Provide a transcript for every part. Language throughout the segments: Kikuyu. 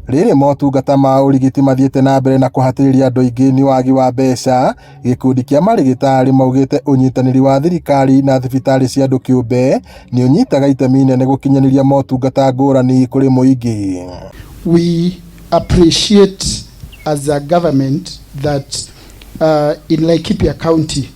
Rĩrĩ motungata ma ũrigiti mathiĩte na mbere na kũhatĩrĩria andũ aingĩ nĩ wagi wa mbeca, gĩkundi kĩa marĩgĩtarĩ maugĩte ũnyitanĩri wa thirikari na thibitarĩ cia andũ kĩũmbe nĩ ũnyitaga itemi inene gũkinyanĩria motungata ngũrani kũrĩ mũingĩ. We appreciate as a government that in Laikipia County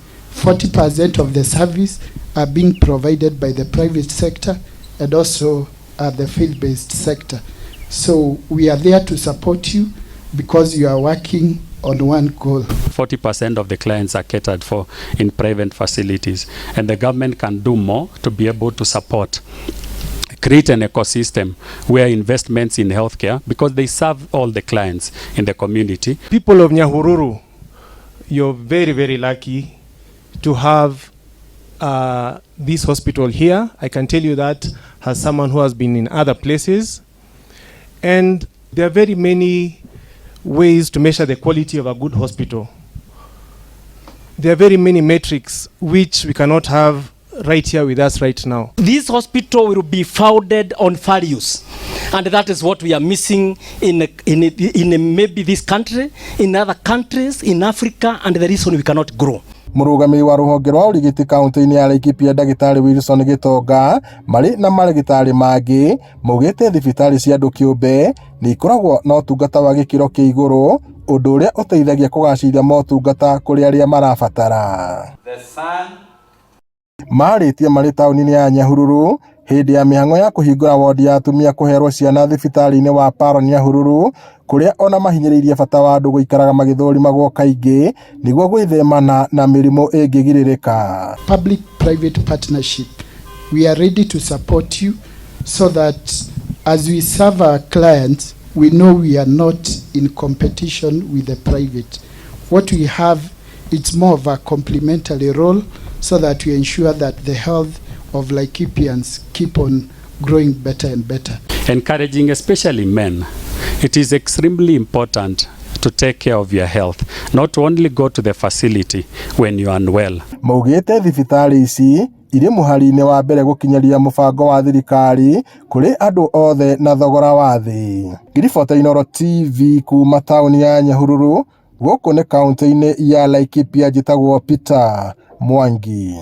40% of the service are being provided by the private sector and also the faith-based sector. So we are there to support you because you are working on one goal. 40% of the clients are catered for in private facilities, and the government can do more to be able to support, create an ecosystem where investments in healthcare, because they serve all the clients in the community. People of Nyahururu, you're very, very lucky to have this hospital here. I can tell you that as someone who has been in other places. And there are very many ways to measure the quality of a good hospital. There are very many metrics which we cannot have right here with us right now. This hospital will be founded on values, and that is what we are missing in maybe this country, in other countries, in Africa, and the reason we cannot grow. Mũrũgamĩrĩri wa rũhonge rwa ũrigiti kaunti-inĩ ya Laikipia ndagĩtarĩ Wilson Gĩtonga marĩ na marĩgĩtarĩ mangĩ maugĩte thibitarĩ cia andũ kĩũmbe nĩ ikoragwo na ũtungata wa gĩkĩro kĩa igũrũ, ũndũ ũrĩa ũteithagia kũgacĩrithia motungata kũrĩ arĩa marabatara. Marĩtie marĩ taũni-inĩ ya Nyahururu hĩndĩ ya mĩhang'o ya kũhingũra wondi ya atumia kũherwo ciana thibitarĩ-inĩ wa Paro Nyahururu, kũrĩa ona mahinyĩrĩirie bata wa andũ gũikaraga magĩthũrimagwo kaingĩ nĩguo gwĩthemana na mĩrimũ ĩngĩgirĩrĩka. Public private partnership. We are ready to support you so that as we serve our clients, we know we are not in competition with the private. What we have, it's more of a complementary role so that we ensure that the health of Laikipians keep on growing better and better. Encouraging especially men, it is extremely important to take care of your health, not only go to the facility when you are unwell. Maugĩte thibitarĩ ici irĩ mũhari-inĩ wa mbere gũkinyĩria mũbango wa thirikari kũrĩ andũ othe na thogora wa thĩ. Ngiribota Inooro TV kuma taũni ya Nyahururu, gũkũ nĩ kaunti-inĩ ya Laikipia, njĩtagwo Peter Mwangi.